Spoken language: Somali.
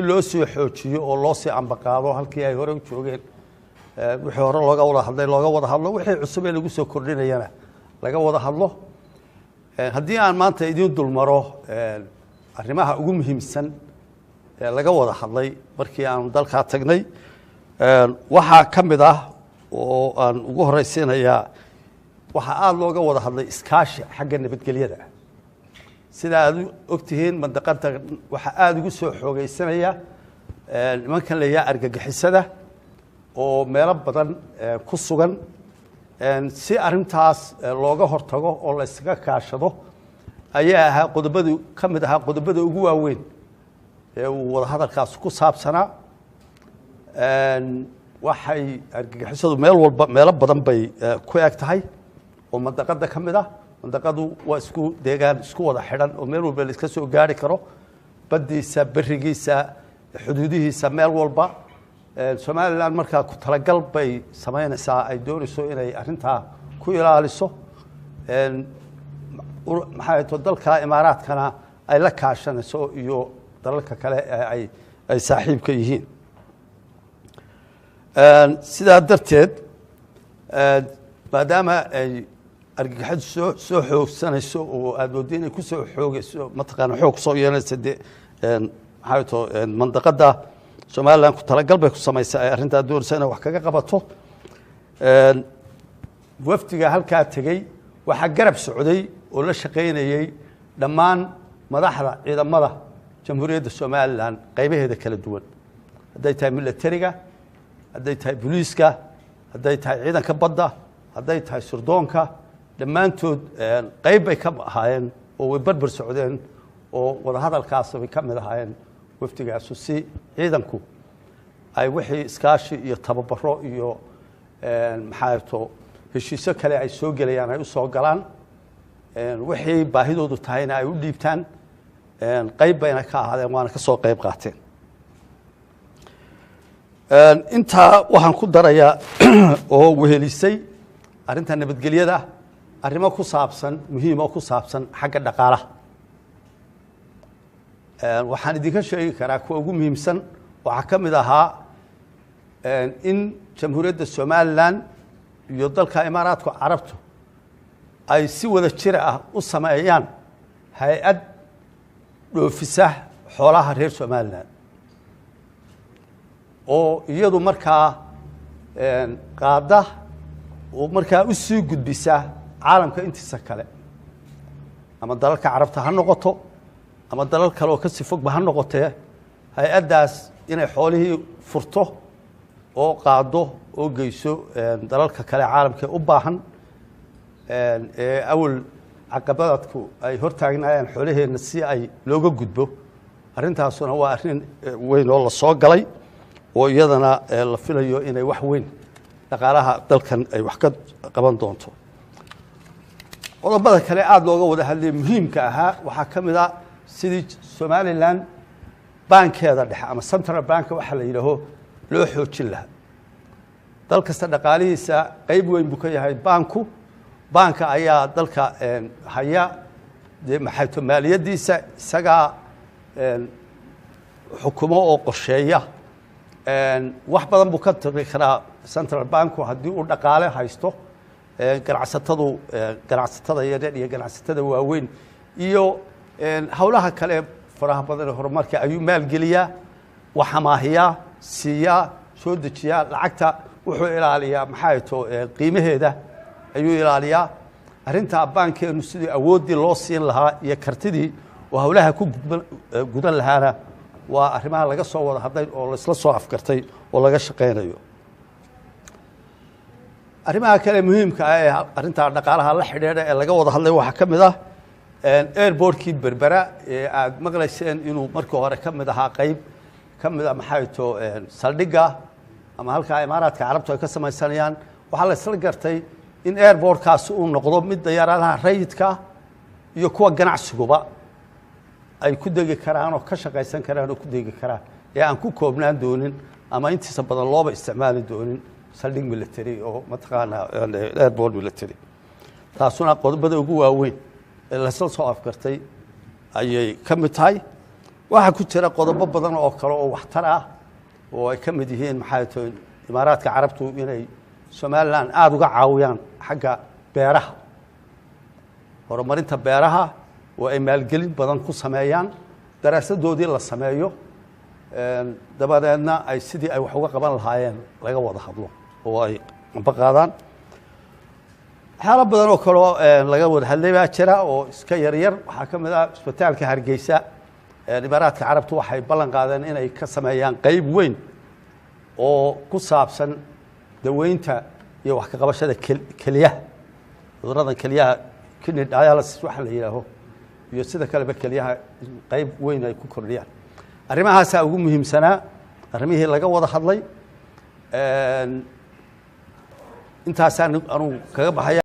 Si loo sii xoojiyo oo loo sii ambaqaado halkii ay hore u joogeen, wixii hore looga wada hadlay looga wada hadlo, wixii cusub ee lagu soo kordhinayana laga wada hadlo. Haddii aan maanta idiin dulmaro arrimaha ugu muhiimsan ee laga wada hadlay markii aanu dalkaa tagnay, waxaa ka mid ah oo aan ugu horeysiinayaa, waxaa aada looga wada hadlay iskaashi xagga nabadgelyada. Sida aad u ogtihiin, mandaqada waxaa aada ugu soo xoogeysanaya nimankan la yaha argagixisada oo meelo badan ku sugan. Si arrintaas looga hortago oo la ysaga kaashado ayaa ahaa qodobadu ka mid ahaa qodobada ugu waaweyn ee uu wadahadalkaas ku saabsanaa. Waxay argagixisadu meel walba, meelo badan bay ku eg tahay oo mandaqada ka mid ah. Mandaqadu waa isku deegaan isku wada xidhan oo meel walba la iska soo gaari karo, baddiisa, berigiisa, xuduudihiisa, meel walba. Somalilan markaa ku talagal bay samaynaysaa ay doonayso inay arrintaa ku ilaaliso, maxay to dalka Imaaraadkana ay la kaashanayso iyo dalalka kale ee ay saaxiibka yihiin. Sidaa darteed, maadaama ay argagixisadu soo xoogsanayso oo aada mooddo inay kusoo xoogayso, mataqaana, xoog kusoo yeelanaysa dee, maxay to mandaqada, Somalilan ku talagal bay ku samaysaa ay arrintaa doonaysa inay wax kaga qabato. Wafdiga halkaa tegey waxaa garab socday oo la shaqaynayey dhammaan madaxda ciidamada Jamhuuriyadda Somalilan qaybaheeda kala duwan, hadday tahay milatariga, hadday tahay booliiska, hadday tahay ciidanka badda, hadday tahay sirdoonka. Dhammaantood qayb bay ka ahaayeen oo way barbar socdeen oo wadahadalkaas bay ka mid ahaayeen wafdigaasu, si ciidanku ay wixii iskaashi iyo tababaro iyo, maxaa to, heshiisyo kale ay soo gelayaan ay u soo galaan, wixii baahidoodu tahayna ay u dhiibtaan. Qayb bayna ka ahaadeen, waana ka soo qayb qaateen. Intaa waxaan ku darayaa oo wehelisay arrinta nabadgelyada arrimo ku saabsan, muhiim oo ku saabsan xagga dhaqaalaha. Waxaan idinka sheegi karaa kuwa ugu muhiimsan waxaa ka mid ahaa in Jamhuuriyadda Somalilan iyo dalka Imaaraadka Carabtu ay si wada jira ah u sameeyaan hay-ad dhoofisa xoolaha reer Somalilan oo iyadu markaa qaada oo markaa u sii gudbisa caalamka intiisa kale, ama dalalka Carabta ha noqoto ama dalal kale oo kasii fogba ha noqotee. Hay-addaas inay xoolihii furto oo qaado oo geyso dalalka kale caalamka u baahan ee awal caqabadadku ay hortaagnaayeen xoolaheenna, si ay looga gudbo. Arrintaasuna waa arrin weyn oo la soo galay oo iyadana la filayo inay wax weyn dhaqaalaha dalkan ay wax ka qaban doonto. Qodobada kale aada looga wada hadlay muhiimka ahaa waxaa ka mid a sidii Somalilan baankeeda dhexe ama central bank waxaa la yidhaaho loo xoojin lahaa. Dal kasta dhaqaalihiisa qeyb weyn buu ka yahay baanku. Baanka ayaa dalka haya dee, maxayto, maaliyaddiisa isagaa xukumo oo qorsheeya. Wax badan buu ka tari karaa central banku haddii uu dhaqaale haysto. Ganacsatadu, ganacsatada yaryar iyo ganacsatada waaweyn iyo howlaha kale faraha badan ee horumarka ayuu maalgeliyaa, wax amaahiyaa, siiyaa, soo dejiyaa lacagta, wuxuu ilaaliyaa, maxay to, qiimaheeda ayuu ilaaliyaa. Arrintaa baankeenu sidii awooddii loo siin lahaa iyo kartidii oo howlaha ku gudan lahaana waa arrimaha laga soo wada hadlay oo laisla soo afgartay oo laga shaqaynayo. Arrimaha kale muhiimka ah ee arrintaa dhaqaalaha la xidhiidha ee laga wada hadlay waxaa ka mid ah airportkii Berbera ee aada maqlayseen inuu markii hore ka mid ahaa qeyb ka mid a, maxay to, saldhigga ama halkaa Imaaraadka Carabtu ay ka samaysanayaan. Waxaa la isla gartay in airportkaasi uu noqdo mid dayaaradaha rayidka iyo kuwa ganacsiguba ay ku degi karaan oo ka shaqaysan karaan oo ku degi karaan, ee aan ku koobnaan doonin ama intiisa badan looba isticmaali doonin saldhig military oo mataqaanaa airport military. Taasuna qodobada ugu waaweyn ee laysla soo afgartay ayay ka mid tahay. Waxaa ku jira qodobo badan oo kale oo waxtar ah, oo ay ka mid yihiin, maxay tahay, Imaaraadka Carabtu inay Somaliland aada uga caawiyaan xagga beeraha, horumarinta beeraha, oo ay maalgelin badan ku sameeyaan, daraasadoodii la sameeyo, dabadeedna ay sidii ay wax uga qaban lahaayeen laga wada hadlo oo ay amba qaadaan. Waxyaalo badan oo kaleo laga wada hadlay baa jira oo iska yaryar. Waxaa ka mid ah isbitaalka Hargeysa. Imaaraadka Carabtu waxay ballan qaadeen inay ka sameeyaan qeyb weyn oo ku saabsan daweynta iyo wax ka qabashada keliyaha, cuduradan keliyaha, kidney dialysis waxa la yidhaaho, iyo sida kaleba keliyaha qeyb weyn ay ku kordhiyaan. Arrimahaasaa ugu muhiimsanaa arrimihii laga wada hadlay. Intaasaan anugu kaga baxaya.